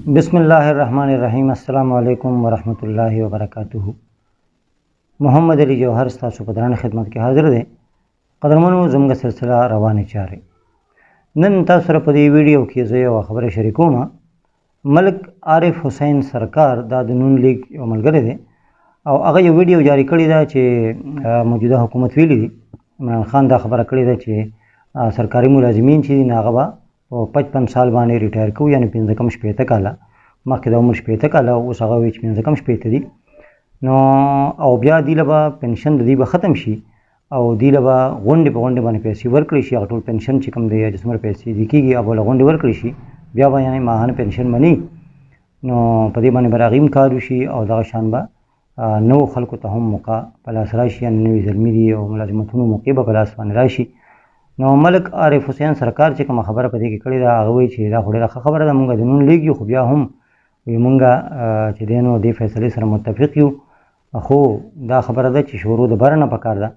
بسم الله الرحمن الرحیم. السلام علیکم ورحمت الله وبرکاته. محمد علی جوهر ستاسو په درنه خدمت کې حاضر دی. قدرمنو، زموږ سلسله روانې چارې. نن تاسو سره په دې ویډیو کې زه یوه خبره شریکوم. ملک عارف حسین سرکار، دا د نون لیګ یو ملګری دی او هغه یو ویډیو جاری کړې ده چې موجوده حکومت ویلي دي، عمران خان دا خبره کړې ده چې سرکاري ملازمین چې دي نو هغه به په 55 سال باندې ریټایر کوو، یعنې پنځه کم 60 کاله. مخکې د عمر 60 کاله، اوس هغه وایي چې پنځه کم 60 دي. نو او بیا دی له به پنشن د دوی به ختم شي او دوی له به غونډې په غونډې باندې پیسې ورکړي شي. هغه ټول پنشن چې کوم دی یا چې څومره پیسې دي کېږي، هغه به له غونډې ورکړي شي، بیا به یعنې ماهانه پنشن مني. نو په دې باندې به د هغوی هم کار وشي او دغه شان به نوو خلکو ته هم موقع په لاس راشي، یعنې نوي زلمي دي او ملازمتونو موقع به په لاس باندې راشي. نو ملک عارف حسین سرکار چې کومه خبره په دې کې کړې ده، هغه وایي چې دا خو ډېره ښه خبره ده، مونږ د نون لیګ یو، خو بیا هم وایي مونږ چې دی نو دې فیصلې سره متفق یو، خو دا خبره ده چې شروع د بره نه پکار ده.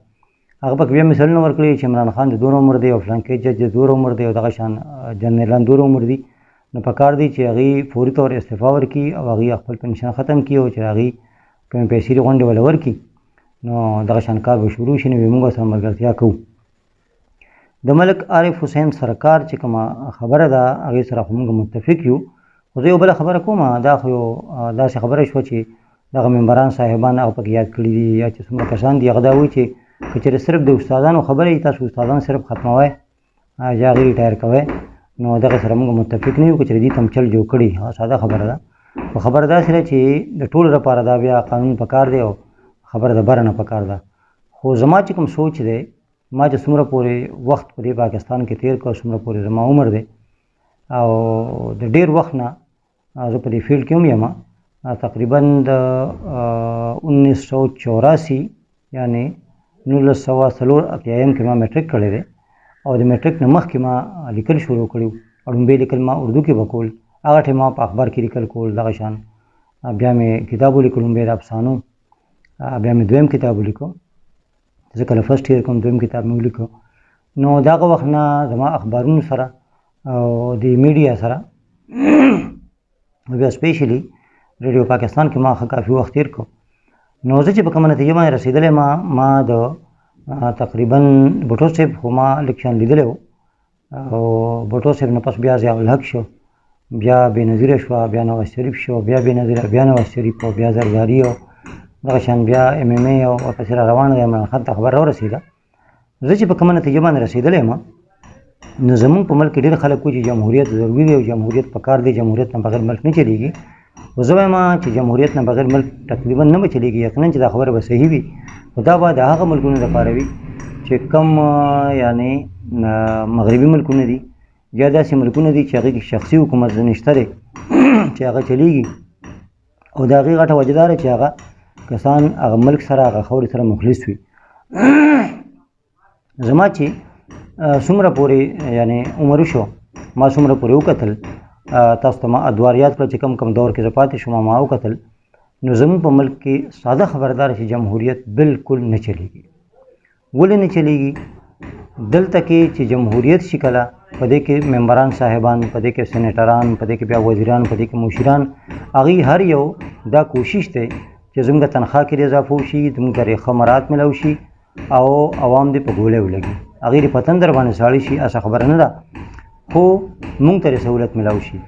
هغه پکې بیا مثالونه ورکړي چې عمران خان د دومره عمر دی او فلانکی جج د دومره عمر دی او دغه شان جنرالان دومره عمر دي، نو پکار دی چې هغوی فوري طور استعفا ورکړي او هغوی خپل پنشن ختم کړي او چې هغوی کومې پیسې دي غونډې وله ورکړي، نو دغه شان کار به شروع شي. نو موږ سره ملګرتیا کوو. د ملک عارف حسین سرکار چې کومه خبره ده هغې سره خو موږ متفق یو، خو زه یو بله خبره کوم. دا خو یو داسې خبره شوه چې دغه ممبران صاحبان هغه پکې یاد کړي دي یا چې څومره کسان دي، هغه دا وایي چې که چېرې صرف د استادانو خبره وي، تاسو استادان صرف ختموئ یا هغې ریټایر کوئ، نو دغه سره موږ متفق نه یو. که چېرې دوی ته هم چل جوړ کړي، هغه ساده خبره ده، خو خبره داسې ده چې د ټولو لپاره دا بیا قانون پکار دی او خبره د بره نه پکار ده. خو زما چې کوم سوچ دی، ما چې څومره پورې وخت په دې پاکستان کې تیر کړ، څومره پورې زما عمر دی او د ډېر وخت نه زه په دې فیلډ کې هم یم، تقریبا د 1984 یعنې 1984 کې ما میټریک کړی دی او د میټریک نه مخکې ما لیکل شروع کړي وو. ړومبی لیکل ما اردو کې به کول، هغه ټایم ما په اخبار کې لیکل کول. دغه شان بیا مې کتاب ولیکل، ړومبی د افسانو، بیا مې دویم کتاب ولیکو. زه کله فرسټ ایئر کوم دویم کتاب مې ولیکو. نو دغه وخت نه زما اخبارونو سره او د میډیا سره بیا سپیشلی ریډیو پاکستان کې ما ښه کافي وخت تیر کړو. نو زه چې په کومه نتیجه باندې رسېدلی، ما د تقریبا بوټو صاحب خو ما لږ شان لیدلی و او بوټو صاحب نه پس بیا ضیاءالحق شو، بیا بېنظیره شوه، بیا نواز شریف شو، بیا بېنظیره، بیا نواز شریف او بیا زرداري او دغه شان بیا ایم ایم ای او ورپسې را روانه ده. عمران خان ته خبر راورسېده. زه چې په کومه نتیجه باندې رسېدلی یم، نو زمونږ په ملک کې ډېر خلک وایي چې جمهوریت ضروري دی او جمهوریت پکار دی، جمهوریت نه بغیر ملک نه چلېږي. خو زه وایم چې جمهوریت نه بغیر ملک تقریبا نه به چلېږي. یقینا چې دا خبره به صحیح وي، خو دا به د هغه ملکونو لپاره وي چې کم یعنې مغربي ملکونه دي یا داسې ملکونه دي چې هغې کې شخصي حکومت نشته دی چې هغه چلېږي، او د هغې غټه وجه دا ده چې هغه کسان هغه ملک سره هغه خاورې سره مخلص وي. زما چې څومره پورې یعنې عمر وشو، ما څومره پورې وکتل، تاسو ته ما ادوار یاد کړل چې کم کم دور کې زه پاتې شوم، ما وکتل، نو زموږ په ملک کې ساده خبره دا ده چې جمهوریت بالکل نه چلېږي. ولې نه چلېږي؟ دلته کې چې جمهوریت شي کله، په دې کې ممبران صاحبان، په دې کې سېنیټران، په دې کې بیا وزیران، په دې کې مشیران، هغوی هر یو دا کوشش دی چې زموږ تنخوا کې اضافه وشي، زموږ ته ښه مراعات میلاو شي او عوام دې په ګولۍ ولګي، هغوی دې په تندر باندې ساړه شي. هسې خبره نه ده، خو موږ ته دې سهولت میلاو شي.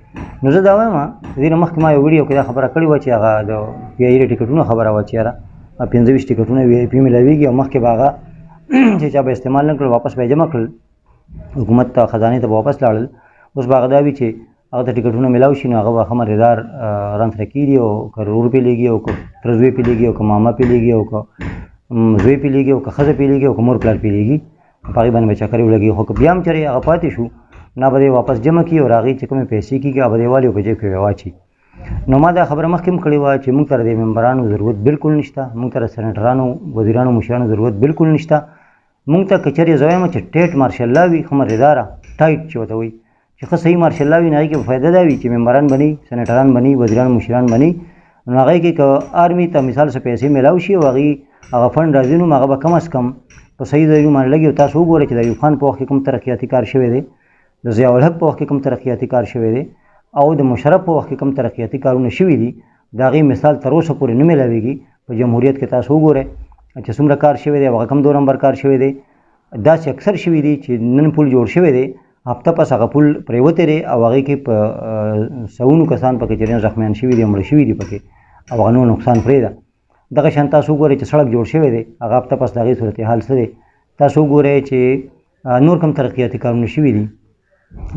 نو زه دا وایم، د دې نه مخکې ما یو ویډیو کې دا خبره کړې وه چې هغه د وي آی ټکټونو خبره وه چې یاره 25 ټکټونه وي آی پي میلاویږي او مخکې به هغه چې چا به استعمال نه کړل واپس به یې جمع کړل، حکومت ته خزانې ته به واپس لاړل. اوس به هغه دا وي چې هغه ته ټکټونه میلاو شي، نو هغه به ښه مزېدار ران سره کېږي او که ورور پرې لېږي او که تره زوی پرې لېږي او که ماما پرې لېږي او که زوی پرې لېږي او که ښځه پرې لېږي او که مور پلار پرې لېږي، په هغې باندې به چکرې ولګوي. خو که بیا هم چېرې هغه پاتې شو، نه به دی واپس جمع کړي او هغې چې کومې پیسې کېږي هغه به دی والي او په جیب کې به یې واچوي. نو ما دا خبره مخکې هم کړې وه چې موږ ته د ممبرانو ضرورت بالکل نشته، موږ ته د سېنېټرانو، وزیرانو، مشرانو ضرورت بالکل نشته. موږ ته که چېرې زه وایم چې ټیټ مارشل لا وي، ښه مزېداره ټایټ چې ورته وایي، چې ښه صحیح مارشل لا وي، نو هغې کې به فایده دا وي چې ممبران به نه وي، سېنېټران به نه وي، وزیران مشیران به نه وي. نو هغې کې که آرمي ته مثال څه پیسې میلاو شي او هغې هغه فنډ راځي، نو هغه به کم از کم په صحیح ځایونو باندې لګي. او تاسو وګورئ چې د ایوب خان په وخت کې کوم ترقیاتي کار شوی دی، د ضیاءالحق په وخت کې کوم ترقیاتي کار شوی دی او د مشرف په وخت کې کوم ترقیاتي کارونه شوي دي، د هغې مثال تر اوسه پورې نه میلاویږي. په جمهوریت کې تاسو وګورئ چې څومره کار شوی دی، هغه کوم 2 نمبر کار شوی دی. داسې اکثر شوي دي چې نن پول جوړ شوی دی، هفته پس هغه پول پرېوتی دی او هغې کې په سوونو کسان پکې چې زخمیان شوي دي، مړه شوي دي پکې، او هغه نور نقصان پرېږده. دغه شان تاسو وګورئ چې سړک جوړ شوی دی، هغه هفته پس د هغې صورتحال څه دی. تاسو وګورئ چې نور کوم ترقیاتي کارونه شوي دي،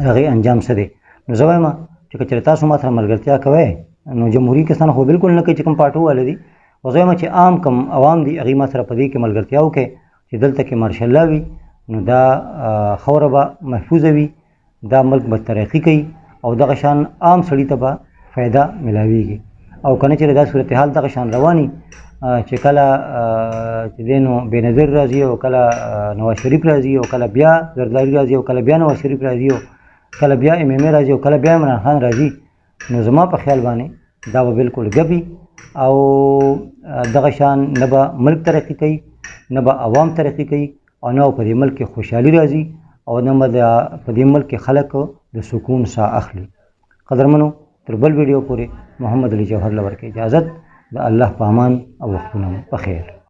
هغې انجام څه دی. نو زه وایم چې که چېرې تاسو ما سره ملګرتیا کوئ، نو جمهوري کسان خو بالکل نه کوي چې کوم پارټو واله دي، خو زه وایم چې عام کوم عوام دي هغوی ما سره په دې کې ملګرتیا وکړي چې دلته کې مارشل لا وي، نو دا خاوره به محفوظه وي، دا ملک به ترقي کوي او دغه شان عام سړي ته به فایده ملاویږي. او که نه چېرې دا صورتحال دغه شان رواني چې کله چې دی نو بېنظیر راځي او کله نواز شریف راځي او کله بیا زرداري راځي او کله بیا نواز شریف راځي او کله بیا ایم ایم ای راځي او کله بیا عمران خان راځي، نو زما په خیال باندې دا به بالکل ګپي او دغه شان نه به ملک ترقي کوي، نه به عوام ترقي کوي او نه په دې ملک کې خوشحالي راځي او نه به په دې ملک کې خلک د سکون ساه اخلي. قدرمنو تر بل ویډیو پورې محمد علي جوهر له ورکې اجازت، د الله په امان او وختونه مو په خیر.